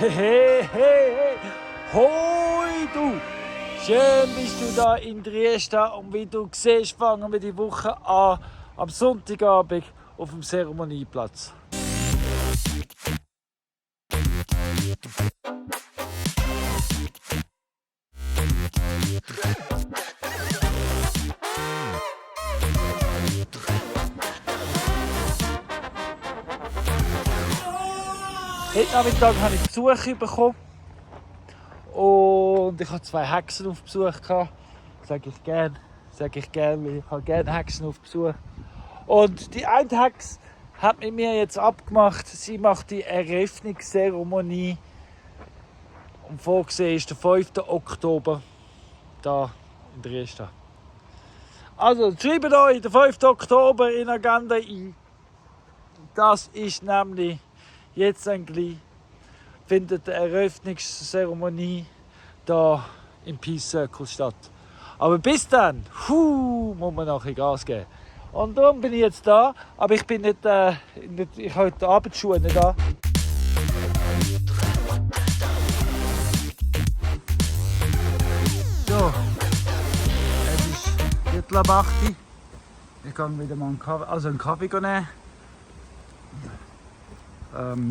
Hey, hey, hey, hoi du! Schön bist du da in Trieste und wie du siehst, fangen wir die Woche an am Sonntagabend auf dem Zeremonieplatz. Heute Nachmittag habe ich Besuch bekommen und ich hatte 2 Hexen auf Besuch gehabt. Sage ich gern, weil ich habe gerne Hexen auf Besuch. Und die eine Hex hat mit mir jetzt abgemacht, sie macht die Eröffnungszeremonie. Und vorgesehen ist der 5. Oktober da in Trieste. Also schreibt euch den 5. Oktober in die Agenda ein. Das ist nämlich jetzt eigentlich findet die Eröffnungszeremonie da im Peace Circle statt. Aber bis dann, muss man nachher Gas geben. Und darum bin ich jetzt da, aber ich bin nicht, ich habe die Abendschuhe nicht an. So, es ist 7:15. Ich kann wieder mal einen Kaffee nehmen.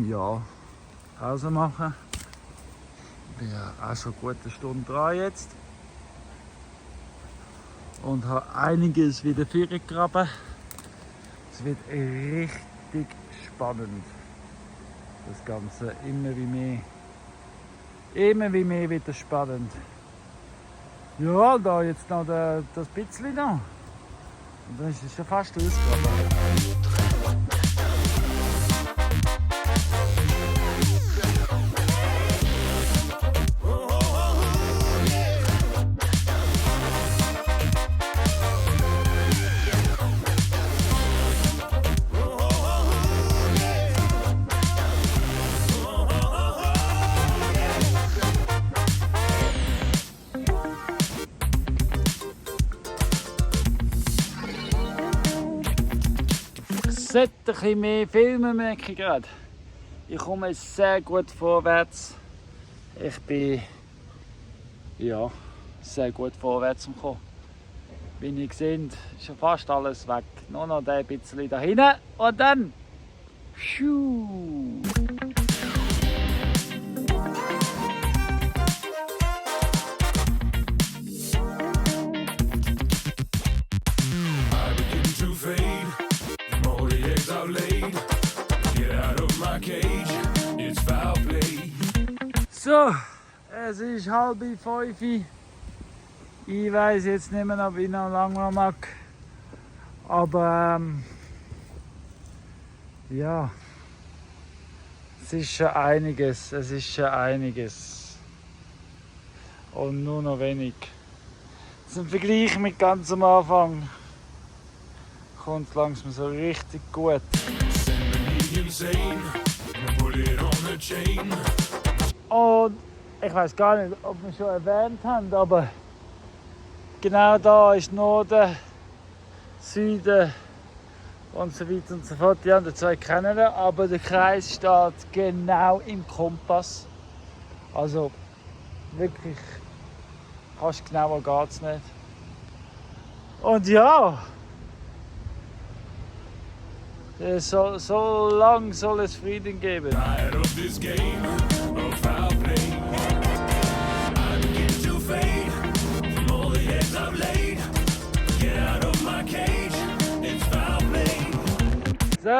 Ja. Pause machen. Ich bin ja auch schon eine gute Stunde dran jetzt. Und habe einiges wieder vorgegraben. Es wird richtig spannend. Das Ganze immer wie mehr. Immer wie mehr wird es spannend. Ja, da jetzt noch das bisschen noch. Und dann ist es schon fast ausgegraben. Ich sollte ein bisschen mehr filmen, merke ich gerade. Ich komme sehr gut vorwärts. Ich bin sehr gut vorwärts gekommen. Wie ihr seht, ist schon fast alles weg. Nur noch ein bisschen da hinten und dann. Schuh. So, es ist 4:30. Ich weiß jetzt nicht mehr, ob ich noch lange mag. Aber ja, es ist schon einiges. Und nur noch wenig. Zum Vergleich mit ganz am Anfang kommt es langsam so richtig gut. Und ich weiß gar nicht, ob wir schon erwähnt haben, aber genau da ist Norden, Süden und so weiter und so fort. Die anderen 2 kennen wir, aber der Kreis steht genau im Kompass. Also wirklich, fast genauer geht es nicht. Und ja, so lang soll es Frieden geben. So,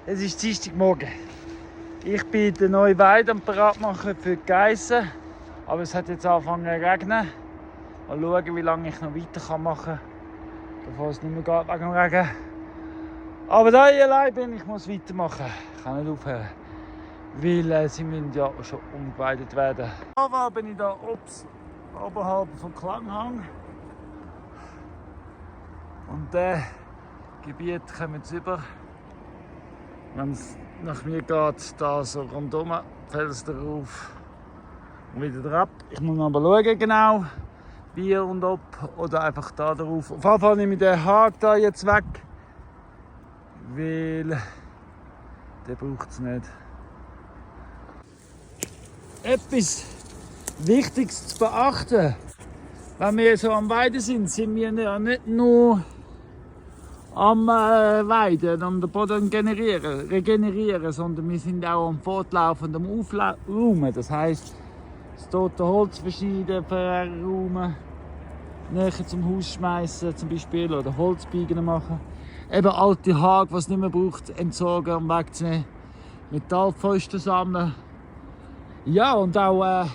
es ist Dienstagmorgen. Ich bin den neuen Weide am Parat machen für die Geissen. Aber es hat jetzt angefangen zu regnen. Mal schauen, wie lange ich noch weiter machen kann, bevor es nicht mehr geht wegen dem Regen. Aber da ich allein bin, ich muss weitermachen. Ich kann nicht aufhören. Weil sie müssen ja schon umgeweidet werden. Aber bin ich da oberhalb vom Klanghang. Und das Gebiet kommen sie über. Wenn es nach mir geht, da so rundum, fällt es drauf und wieder drauf. Ich muss aber schauen genau, wie und ob. Oder einfach da drauf. Auf jeden Fall nehme ich den Haken da jetzt weg. Weil der braucht es nicht. etwas Wichtiges zu beachten. Wenn wir so am Weiden sind, sind wir ja nicht nur am Weiden, am den Boden regenerieren, sondern wir sind auch am fortlaufenden Aufräumen. Das heisst, das tote Holz verschneiden, verräumen, näher zum Haus schmeißen zum Beispiel oder Holzbiegen machen. Eben alte Haare, was es nicht mehr braucht, entsorgen und wegzunehmen. Metallpfosten sammeln. Ja, und auch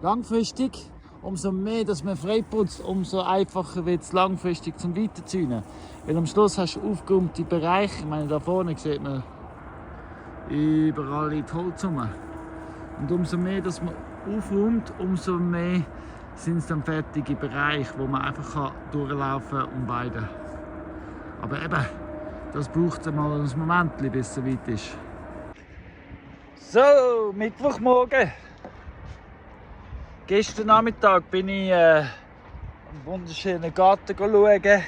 langfristig, umso mehr, dass man freiputzt, umso einfacher wird es langfristig zum Weiterziehen. Weil am Schluss hast du aufgeräumte Bereiche. Ich meine, da vorne sieht man überall in die Holz rum. Und umso mehr, dass man aufräumt, umso mehr sind es dann fertige Bereiche, wo man einfach durchlaufen kann und weiden. Aber eben, das braucht einmal ein Moment, bis es soweit ist. So, Mittwochmorgen. Gestern Nachmittag bin ich einen wunderschönen Garten schauen.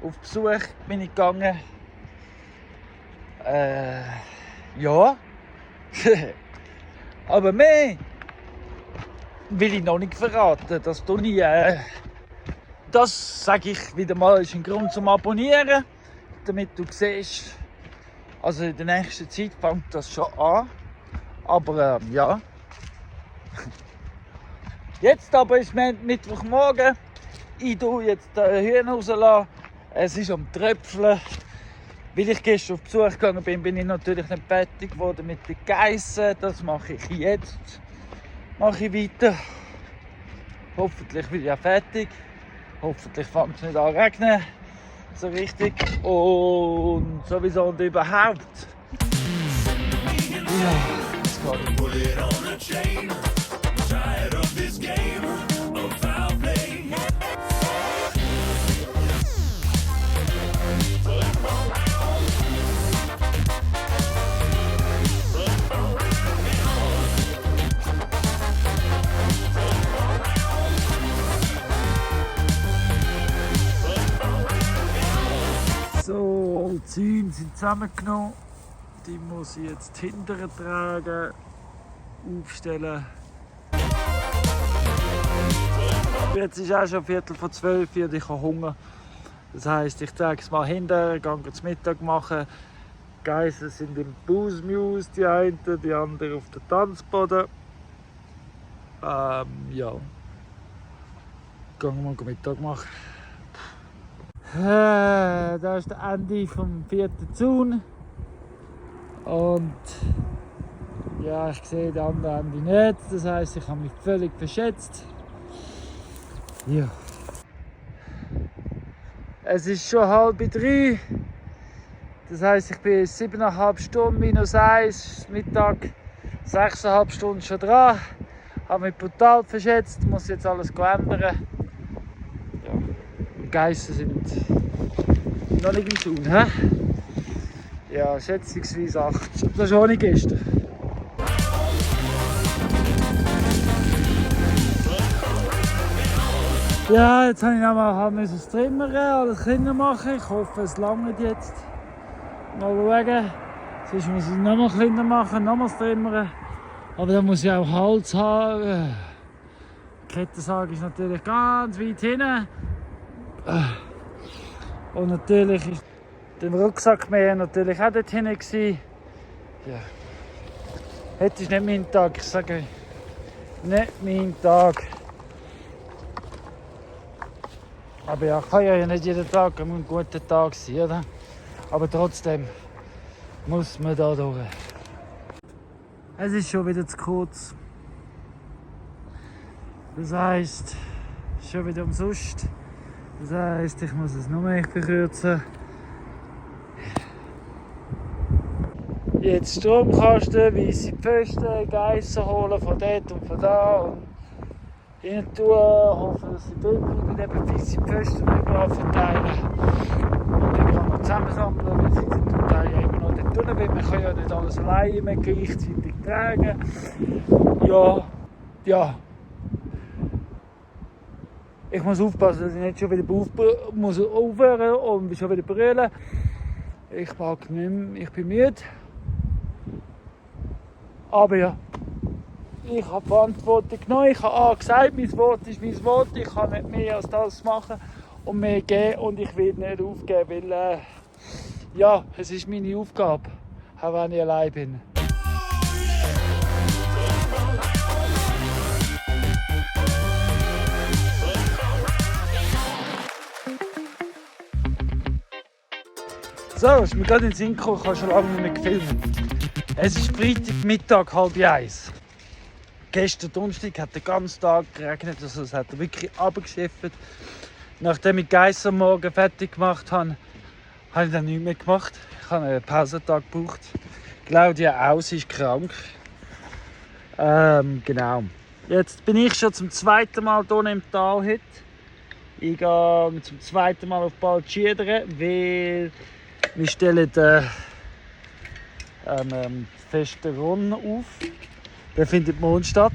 Auf Besuch bin ich gegangen. Ja. Aber mehr will ich noch nicht verraten. Das sage ich wieder mal, ist ein Grund zum Abonnieren. Damit du siehst, also in der nächsten Zeit fängt das schon an. Aber ja. Jetzt aber ist Mittwochmorgen. Ich tue jetzt die Hühner rauslassen. Es ist am Tröpfeln. Weil ich gestern auf Besuch gegangen bin, bin ich natürlich nicht fertig geworden mit den Geissen. Das mache ich jetzt. Mache ich weiter. Hoffentlich bin ich auch fertig. Hoffentlich fängt es nicht an zu regnen. So richtig. Und sowieso und überhaupt. Ja, das geht. So, die Zäune sind zusammengenommen. Die muss ich jetzt hinterher tragen, aufstellen. Jetzt ist auch schon 11:45 und ich habe Hunger. Das heisst, ich trage es mal hinterher, gehe zum Mittag machen. Die Geissen sind im Busmuse, die einen, die anderen auf dem Tanzboden. Ja. Gehen wir mal Mittag machen. Das ist das Ende vom 4. Zaun. Und ja, ich sehe den anderen Ende nicht. Das heisst, ich habe mich völlig verschätzt. Ja. Es ist schon 2:30. Das heisst, ich bin 7,5 Stunden -1, Mittag 6,5 Stunden schon dran. Habe mich brutal verschätzt, muss jetzt alles ändern. Ja. Die Geissen sind noch nicht im Zaun. He? Ja, schätzungsweise 8. Das ist auch nicht gestern. Ja, jetzt habe ich nochmal das Trimmern, alles Kinder machen. Ich hoffe, es langt jetzt. Mal schauen. Sonst muss ich nochmal Kinder machen, nochmal Trimmern. Aber dann muss ich auch Hals haben. Die Kettensage ist natürlich ganz weit hinten. Und natürlich ist der Rucksackmäher natürlich auch dort hinten. Ja. Heute ist nicht mein Tag, ich sage nicht mein Tag. Aber ja, kann ja nicht jeden Tag ein guter Tag sein, oder? Aber trotzdem muss man da durch. Es ist schon wieder zu kurz. Das heisst, schon wieder umsonst. Das heisst, ich muss es noch mehr verkürzen. Jetzt Stromkasten, weisse Pfosten, Geissen holen von dort und von da. Und hin tun, hoffen, dass sie drin bleiben, eben weisse Pfosten überall verteilen. Und dann kann man zusammensammeln, weil sie sind zum Teil ja immer noch dort drin, weil man kann ja nicht alles alleine mehr gleichzeitig tragen. Ja. Ich muss aufpassen, dass ich nicht schon wieder aufhören und schon wieder brüllen. Ich mag nicht mehr, ich bin müde. Aber ja, ich habe Verantwortung genommen. Ich habe gesagt, mein Wort ist mein Wort. Ich kann nicht mehr als das machen und mehr geben. Und ich will nicht aufgeben, weil ja, es ist meine Aufgabe, auch wenn ich allein bin. So, ist mir gerade in den Sinn gekommen, ich habe schon lange nicht mehr gefilmt. Es ist Freitagmittag, 12:30. Gestern Donnerstag hat den ganzen Tag geregnet, also es hat wirklich runtergeschifft. Nachdem ich Geiss am Morgen fertig gemacht habe, habe ich dann nichts mehr gemacht. Ich habe einen Pausentag gebraucht. Claudia auch, sie ist krank. Genau. Jetzt bin ich schon zum zweiten Mal hier im Tal heute. Ich gehe zum zweiten Mal auf Baltschidere, weil wir stellen festen Run auf. Der findet morgen statt.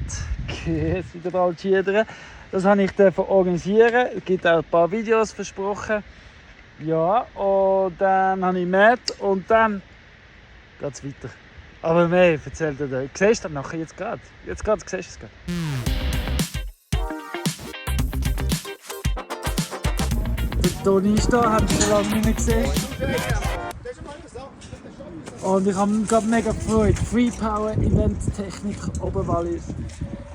In der Baltschidere. Das habe ich organisieren. Es gibt auch ein paar Videos versprochen. Ja, und dann habe ich mit und dann geht es weiter. Aber mehr erzählt er. Du siehst das nachher jetzt gerade. Jetzt gerade siehst du es gerade. Der Toni ist da, haben wir schon lange nicht mehr gesehen. Und ich habe mich gerade mega gefreut. Free Power Event Technik Oberwallis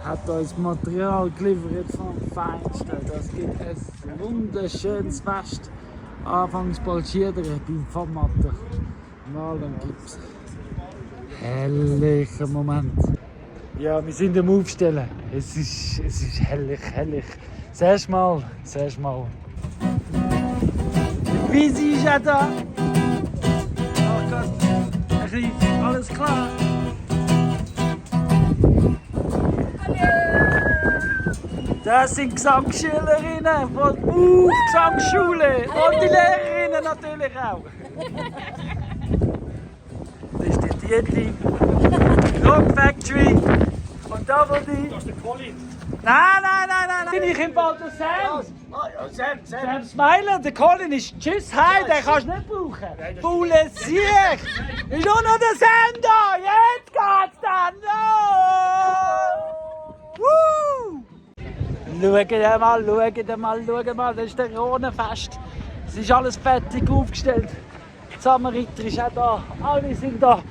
hat uns Material geliefert vom Feinsten. Das gibt ein wunderschönes Fest. Anfangs Baltschidere beim Formatter. Malen gibt's. Herrlicher Moment. Ja, wir sind am Aufstellen. Es ist herrlich, herrlich. Siehst mal. Wie sie ist auch da. Oh Gott, er rief, alles klar. Das sind Gesangsschülerinnen von der Gesangsschule und die Lehrerinnen natürlich auch. Das ist die Dietli, Rock Factory und da wo die... Das ist der Colin. Nein, bin ich im Fall der Sam. Sam Smiler, der Colin ist tschüss, hi, den kannst du nicht brauchen. Faule Sieg. Ist nur noch der Sam da, jetzt geht's dann los. Schau mal, das ist der Rhonenfest. Es ist alles fertig aufgestellt. Die Samariter ist auch da, alle sind da.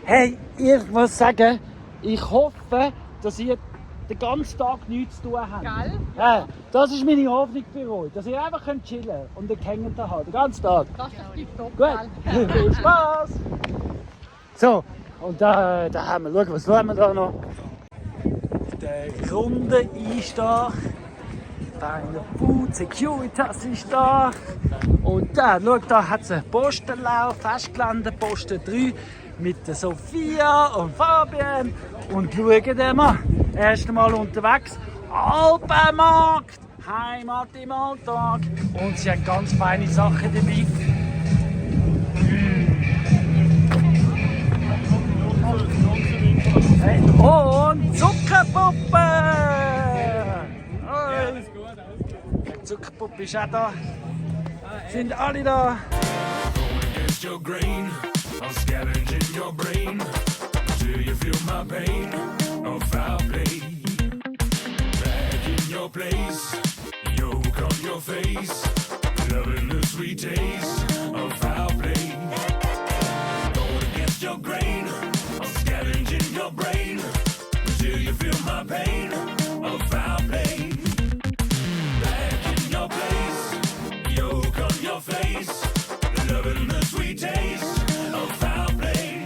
Hey, ich muss sagen, ich hoffe, dass ihr den ganzen Tag nichts zu tun habt. Gell? Ja, das ist meine Hoffnung für euch, dass ihr einfach chillen könnt und den Hängen da habt, den ganzen Tag. Das ist tipptopp. Gut, viel Spaß! So, und da haben wir, schau, was schauen wir da noch? Der runde Einstach, Feiner Food, Securitas ist da. Und da, schau, da hat es einen Postenlauf, Festgelände-Posten 3 mit der Sophia und Fabian. Und schaut mal, erst einmal unterwegs, Alpenmarkt, Heimat im Alltag. Und sie haben ganz feine Sachen dabei. Hey, und Zuckerpuppe! Alles gut. Die Zuckerpuppe ist auch da. Sind alle da? Your grain, I'll scavenge in your brain till you feel my pain of foul play. Back in your place, yoke on your face, loving the sweet taste of foul play. Going against your grain, I'll scavenge in your brain till you feel my pain of foul play. Back in your place, yoke on your face. Loving the sweet taste of foul play.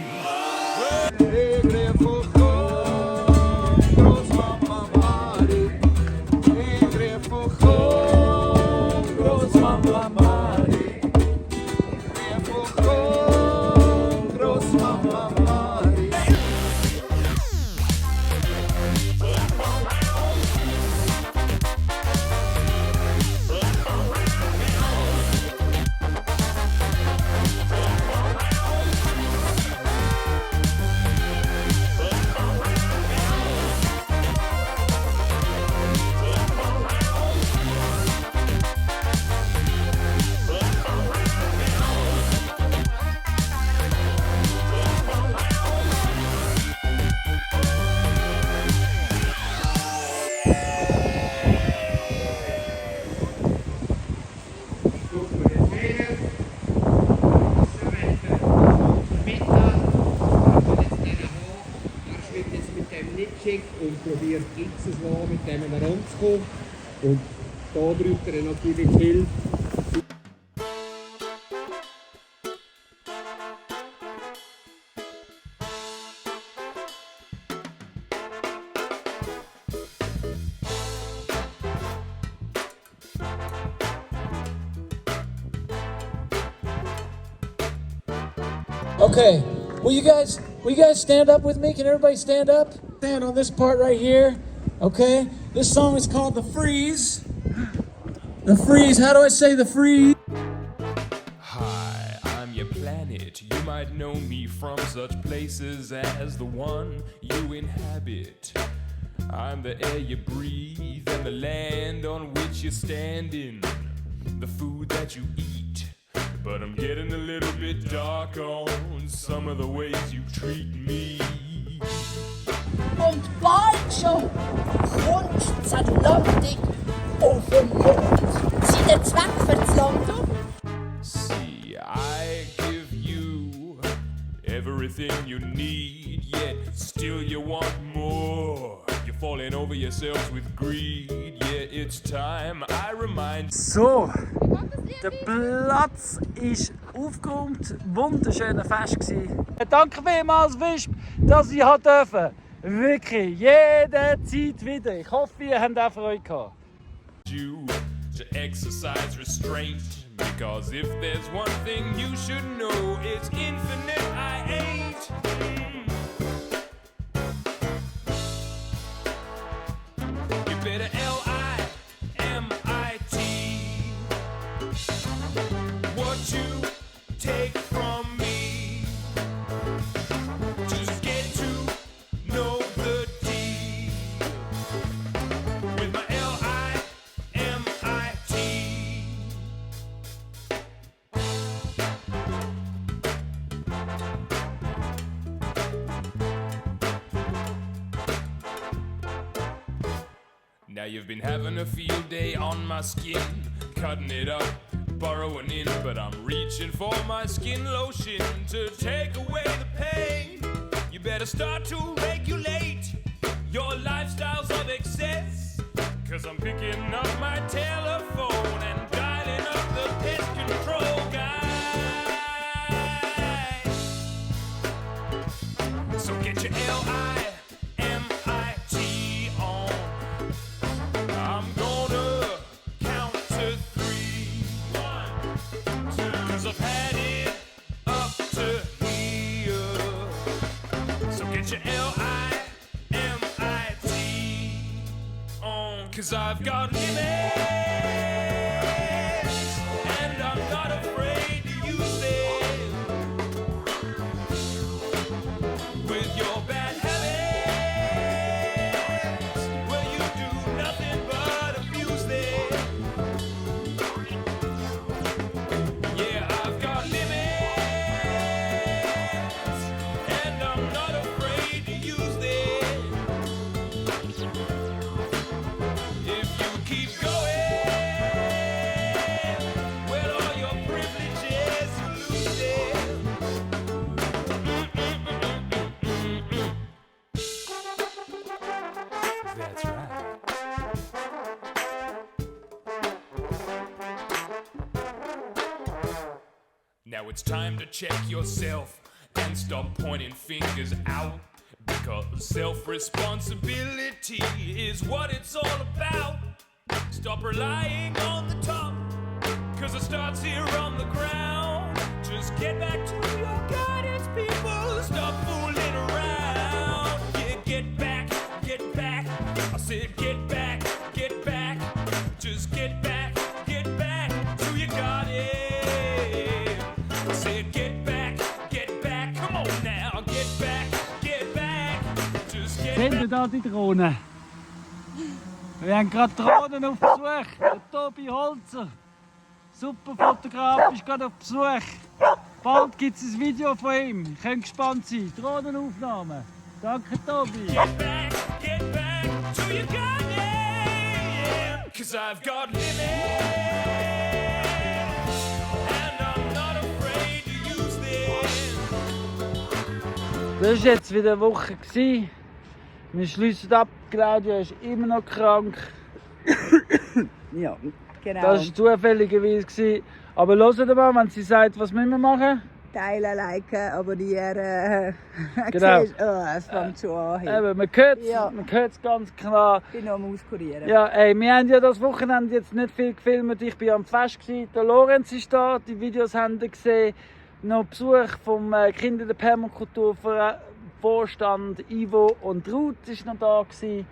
checkt und probiert jetzt so mit dem heranzukommen. Und da braucht er natürlich Hilfe. Okay, will you guys stand up with me? Can everybody stand up? Stand on this part right here. Okay, this song is called The Freeze. The Freeze, how do I say The Freeze? Hi, I'm your planet. You might know me from such places as the one you inhabit. I'm the air you breathe and the land on which you're standing, the food that you eat. But I'm getting a little bit dark on some of the ways you treat me. Und bald schon kommst du Landung auf den Mond. Sie der Zweck für das Landen? See, I give you everything you need, yet still you want more. You're falling over yourselves with greed, yeah, it's time I remind. So, der Platz ist aufgeräumt, wunderschöner Fest gewesen. Danke vielmals, Wisp, dass ich durfte. Wirklich, jederzeit wieder. Ich hoffe, ihr habt auch Freude gehabt. You to exercise restraint, because if there's one thing you should know, it's infinite I ain't. You better L-I-M-I-T. What you take from me, just get to know the deal. With my L-I-M-I-T. Now you've been having a field day on my skin, cutting it up, burrowing in, but I'm reaching for my skin lotion to take away the pain. You better start to regulate your lifestyles of excess, 'cause I'm picking up my telephone and dialing up the pest control guy. So get your L-I-M-I-T on. I'm gonna count to 3. 1, 2, 'cause I've had it up to here. So get your L-I-M-I-T on, 'cause I've got limits, and I'm not afraid to use them. With your bad habits, where you do nothing but abuse them. Yeah, I've got limits, and I'm not afraid to use them. If you keep going, well, all your privileges you lose them. That's right. Now it's time to check yourself and stop pointing fingers out, because self-responsibility is what it's all about. Stop relying on the top, 'cause it starts here on the ground. Just get back to your guidance, people. Stop fooling around. Yeah, get back, get back. I said get back, get back. Just get back to your guidance. I said get back. Come on now, get back. Just get Seht ihr da die Drohne? Wir haben gerade Drohnen auf Besuch. Der Tobi Holzer, super Fotograf, ist gerade auf Besuch. Bald gibt es ein Video von ihm. Ihr könnt gespannt sein. Drohnenaufnahmen. Danke, Tobi. Get back to your goddamn, 'cause I've got limits, and I'm not afraid to use them. Das war jetzt wieder eine Woche. Wir schließen ab, Claudia ist immer noch krank. Ja, genau. Das war zufälligerweise gewesen. Aber hört mal, wenn sie sagt, was müssen wir machen? Teilen, liken, abonnieren. Genau. Siehst, oh, es fängt schon an. Hey. Eben, man hört es Ja. ganz klar. Ich bin noch am Auskurieren. Ja, ey, wir haben ja das Wochenende jetzt nicht viel gefilmt. Ich war am Fest, der Lorenz ist da, die Videos haben ihr gesehen. Noch Besuch vom Kinder der Permakulturvorstand Ivo und Ruth ist noch da gewesen.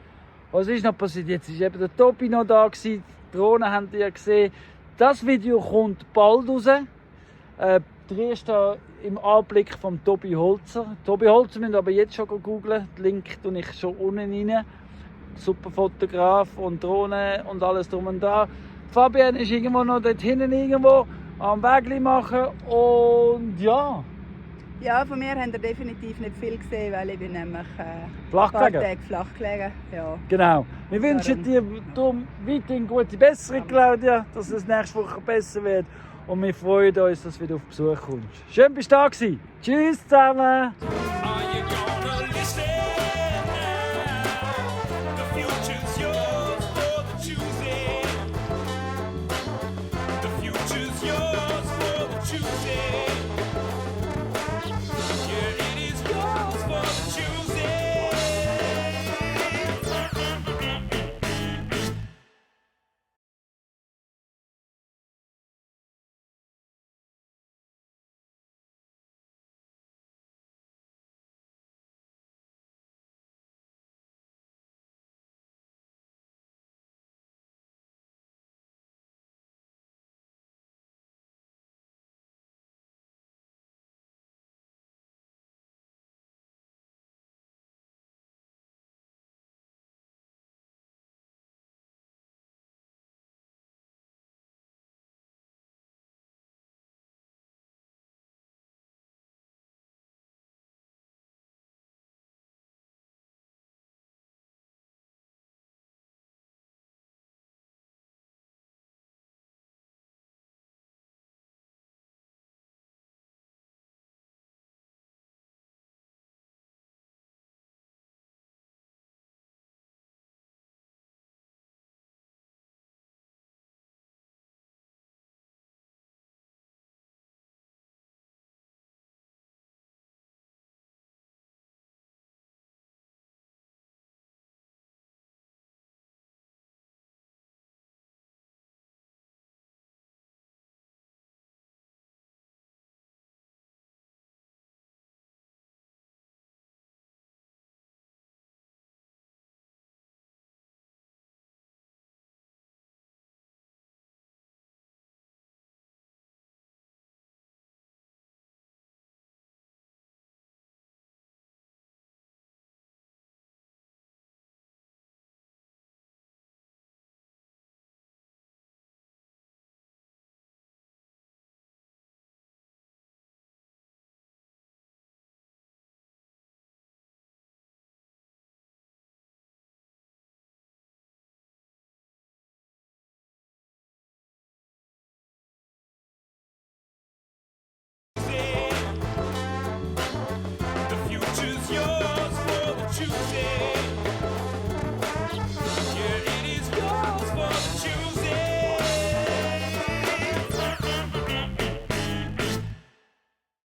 Was ist noch passiert? Jetzt ist eben der Tobi noch da gewesen. Die Drohnen habt ihr ja gesehen. Das Video kommt bald raus. Der erste im Anblick von Tobi Holzer. Tobi Holzer müsst ihr aber jetzt schon googlen. Den Link tue ich schon unten rein. Super Fotograf und Drohne und alles drum und dran. Fabian ist irgendwo noch dort hinten irgendwo am Weg machen und ja. Ja, von mir habt ihr definitiv nicht viel gesehen, weil ich bin nämlich Flach ein paar gelegen. Tage flach gelegen. Ja. Genau. Wir wünschen dir darum weiterhin gute Besserung, Claudia, dass es nächste Woche besser wird. Und wir freuen uns, dass du wieder auf Besuch kommst. Schön, bist du da gewesen. Tschüss zusammen.